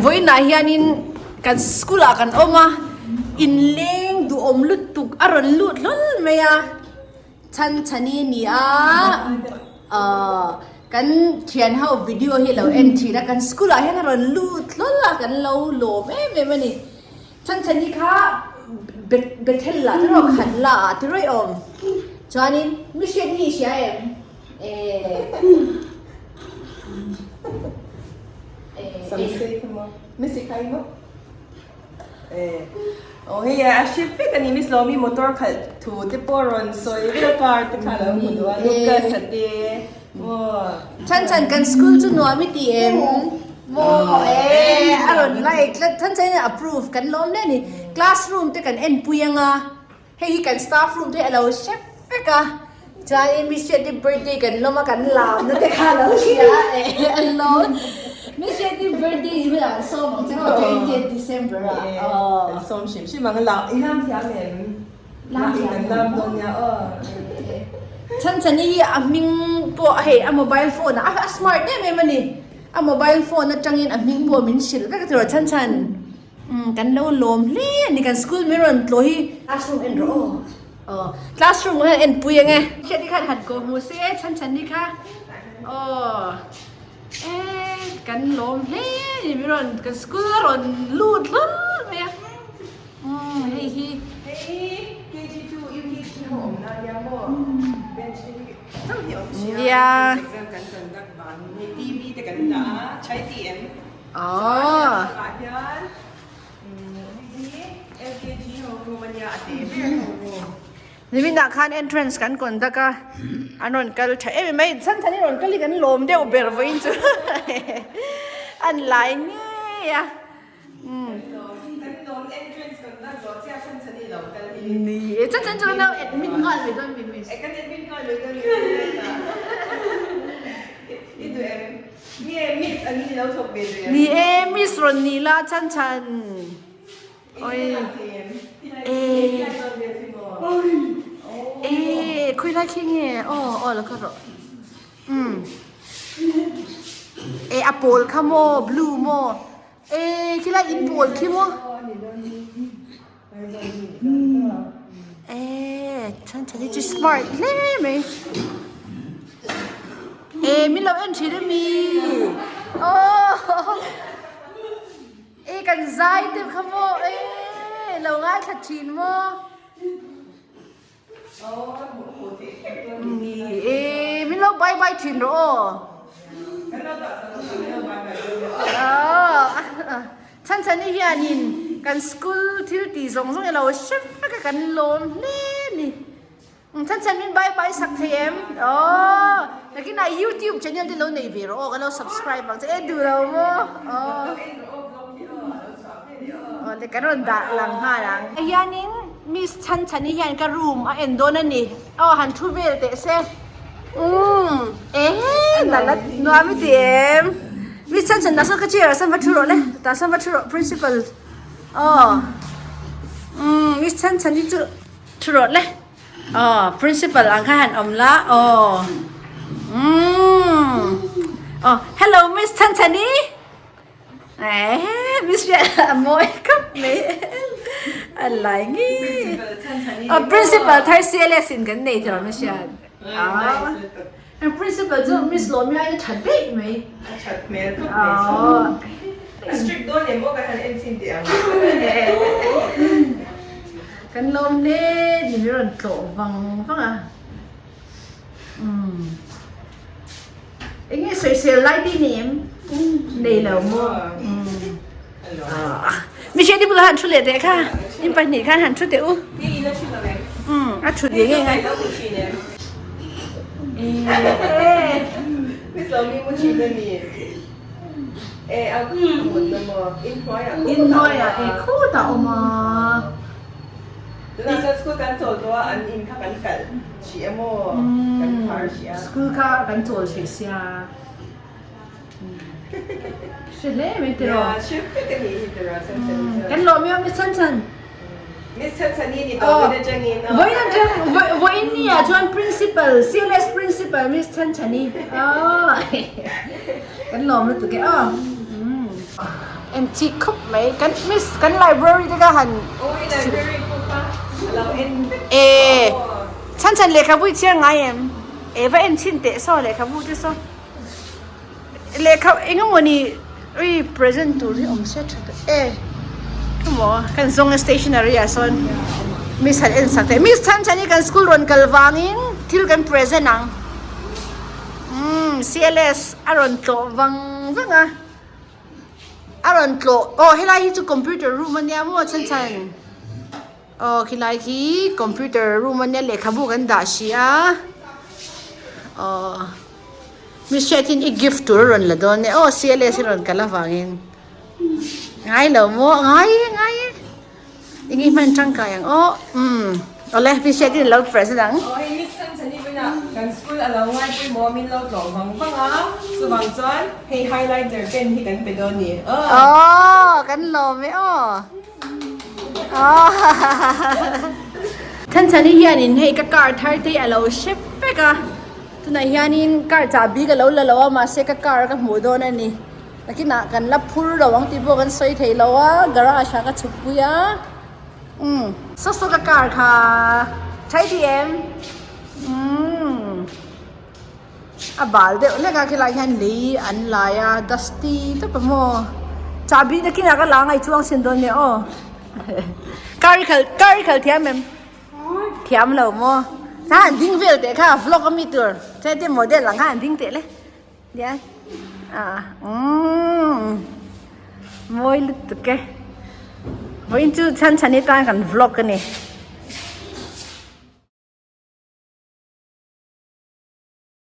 Vawiinah hianin kan school ah kan awm a, inleng duhawm lutuk a rawn lut hlawl mai a, chhan chhani a ni a, ahh kan thian ho video hi lo en thin a, kan school ah hian a rawn lut hlawl a, kan lo lawm em em a ni. Chhan chhani kha Bethel lah te rawh khat la ah te rawih awm, chuanin mihring hi i hria em? Ehh. Samsei kha maw? Missy kha i maw? Eh, aw hei a hre vek a ni Miss Lawmi motor khalh thu te pawh rawn sawi vek a car te kha lo hmu duh a Lucas a te maw? Chhan chhan kan school chu nuam i ti em? Maw eh a rawn like tlat chhan chhan in approve kan lawm hle a ni classroom te kan enpui anga. Hei hi kan staff room te hi a lo hrep vek a, chuanin Miss Hriati birthday kan lawm a kan lamna te kha a lo hria a eh a lawm. Miss Hriati birthday hi hunah an sawm ang che maw twentieth December ah aw. Kan sawm hrim hrim ang lam i lam thiam em? Lam kan lam dawn nia aw. Chhanchhani hi a hming pawh hei a mobile phone ah a smart em em a ni, a mobile phone atangin a hming pawh min hrilh vek a tiraw Chhanchhan. Umm kan lo lawm hle a ni kan school min rawn tlawh hi classroom en rawh aw aw classroom khan en pui ang e. Hriat hi khan han kawh hmu se chhan chhan ni kha aw e kan lawm hle a ni min rawn kan school a rawn lut hlawl mai a umm hei hi. Hei KG2 UKG ho awmna ania maw bench te hi chauh hi a awm thin a entrance exam kan conduct vangin hei TV te kan dah a chai ti em. Niminah khan entrance kan conduct a, an rawn kal tha em em mai, chhan chhan hi rawn kal hi kan lawm deuh ber vawiin chu an lai ngei a. Ni e, chhan chhan chu kan lo admit nghal mai dawn mi miss. Ni e, miss rawn ni la chhan chhan. Oi. E. E, khawi lai khi nge? Aw, aw lo kha rawh. Umm. E, a pawl kha maw, blue maw? E, khi lai in pawl khi maw? E, chhan chhan hi chu smart hle mai. E, min lo en thin ami? Aw. E kan zai te kha maw e lo ngaithla thin maw ni e min lo bye bye thin rawh aw chhan chhan hi hianin kan school thil tih zawng zawng hi lo hre vek a kan lawm hle a ni. Chhan chhan min bye bye sak thei em? Aww nakinah youtube channel te lo nei ve rawh aw ka lo subscribe ang che e duh lo maw aww aw le kan rawn dah lang nghal ang. Hianin miss chhan chhan hi hian ka room a en dawn a ni aw han thu vel teh se umm ehe nala nuam i ti em miss chhan chhan tah sawn ka chair ah sawn va thu rawh le tah sawn va thu rawh principal aw umm miss chhan chhan hi chu. Thu rawh le. Aw, principal ang kha han awm la. Aw. Umm. Aw, hello Miss Chanchani. Eh, Miss Ria a mawi khawp mai. A lai nge. Aw, principal thar CLS in kan nei tawh Miss Ria. Aw. Principal chu Miss Lawmi aiin a that daih mai. A that hmel khawp mai. Aw. A strict dawn em aw kan han en chhin teh ang. Kan lawm hle ni min rawn tlawh vang vang a umm eng nge sawisel lai te nei em nei lo maw umm mi hriat i bulah han thu leh teh kha in pahnih khan han thu teh u umm a thu ve ngei ngai Inhnuaiah e khutah a awm a. School kha kan chawl hrih sia. Hre hle mai tiraw. Kan lawm em Miss Chhanchhan. Miss Chhanchhani ni tawh vawiin atangin. Vawiin atang vawiin ni ah chuan principal CLS principal Miss Chhanchhani. Kan lawm lutuk e aw. En chik khawp mai kan miss kan library te kha han Awi library pawh kha a lo en vek e chhan chhan lehkhabu i chhiar ngai em? E va en chhin teh saw lehkhabu te saw lehkha eng emawni ui present tur hi awm se tha tawh e emaw kan zawng a stationery ah sawn miss han en sak teh miss chhan chhan hi kan school rawn kal vangin thil kan present ang umm C_L_S a rawn tlawh vang vang a. A rawn tlawh aw helai hi chu computer room ania maw chhan chhan aw khilai khi computer room ania lehkhabu kan dah si a aw miss hriatin i gift tur a rawn la dawn e aw C_L_S hi rawn kal avangin ngai lo maw ngai e ngai e. Eng i hman tangkai ang aw umm awle mi hriat in lo present ang. Aw hei Miss Sanchani bulah kan school a lo ngai pawimawh min lo tlawh vang vang a chuvang chuan hei highlighter pen hi kan pe dawn ni aw. Aw kan lawm e aw aw Sanchani hianin hei ka car thar te hi a lo hre vek a tunah hianin car chahbi ka lo la lo a mahse ka car ka hmuh dawn a ni. Nakinah kan la phur lo ang tih pawh kan sawi thei lo a, garage ah ka chhuk pui a, umm. Saw saw ka car kha tha i ti em? Umm. A bal deuh hlek a khilai hian lei an lai a, dusty tawp a maw? Chahbi nakinah ka la a ngaihchuang sin dawn nia aw. Car i khalh car i khalh thiam em? Thiam lo maw? Kha han ding vel teh kha vlog ami tur, chuan model ang kha han ding teh le. Nia ah umm mawi lutuk e vawiin chu chhan chhan hi tan kan vlog a ni.